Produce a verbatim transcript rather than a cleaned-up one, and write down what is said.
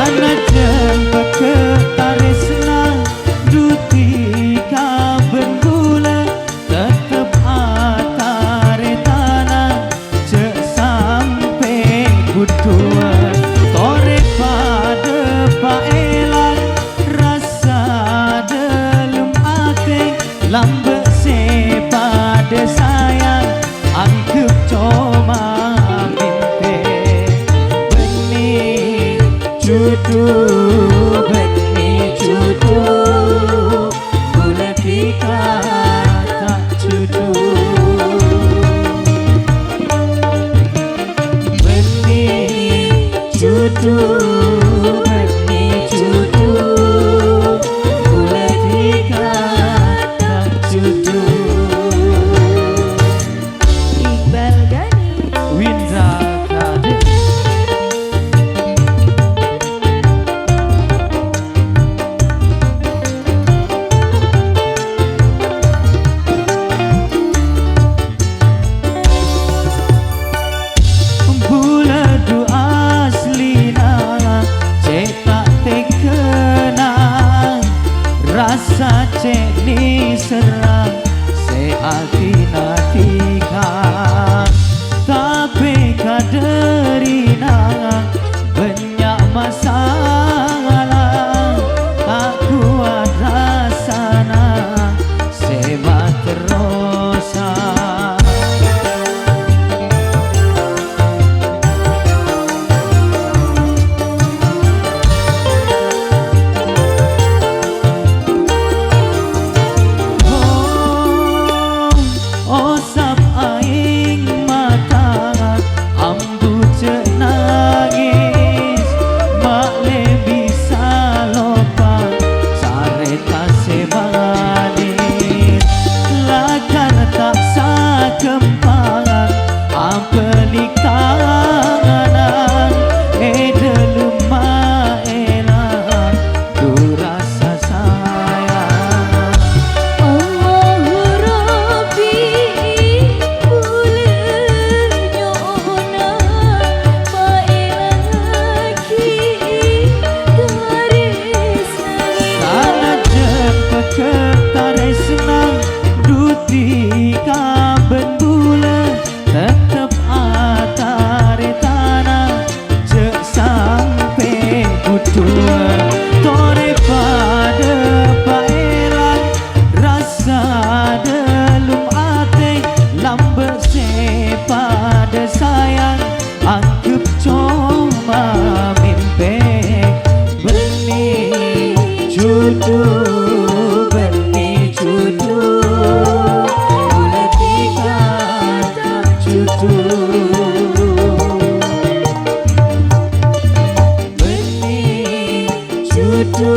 Sanajjân pagghâ' tarèsna dhu dhika bân bulâ, tettep atarètana jhâ' sampè' bhudhuwân. Torè padâ paèlang rassa dhâlem atè, lambâ' sè padâ sayang, angghep coma mèmpè. Bânnè jhudhu, bânnè jhudhu, bulâ dhika ta' jhudhu. Bânnè jhudhu, bânnè jhudhu, bulâ dhika ta' jhudhu. Iqbal Ghani. Winda Kadek. Bulâ dhu aslina cè' ta' tegghâna, rassa cè' nèserra sè atèna dhika. Tapè kadhârina bânnya' masala, ta' kowat rassana sè materrosa. Oh, osap aèng mata, ambu jhâ' nangès, ma' lè bisa loppa carèta sè manès. Lakar ta' saghâmpang abâli tangan è dhâlem maèlang. Dhu rassa sayang. Allahu Rabbi, bulâ nyo'ona paèlangaghi tarèsnana. Sanajjân pagghâ' tarèsna dhu dhika bân bulâ, tettep atarètana jhâ' sampè' bhudhuwân. Torè padâ paèlang rassa dhâlem atè, lambâ' sè padâ sayang, angghep coma mèmpè. Bânnè jhudhu, bânnè jhudhu, bulâ dhika ta' jhudhu. Bânnè jhudhu,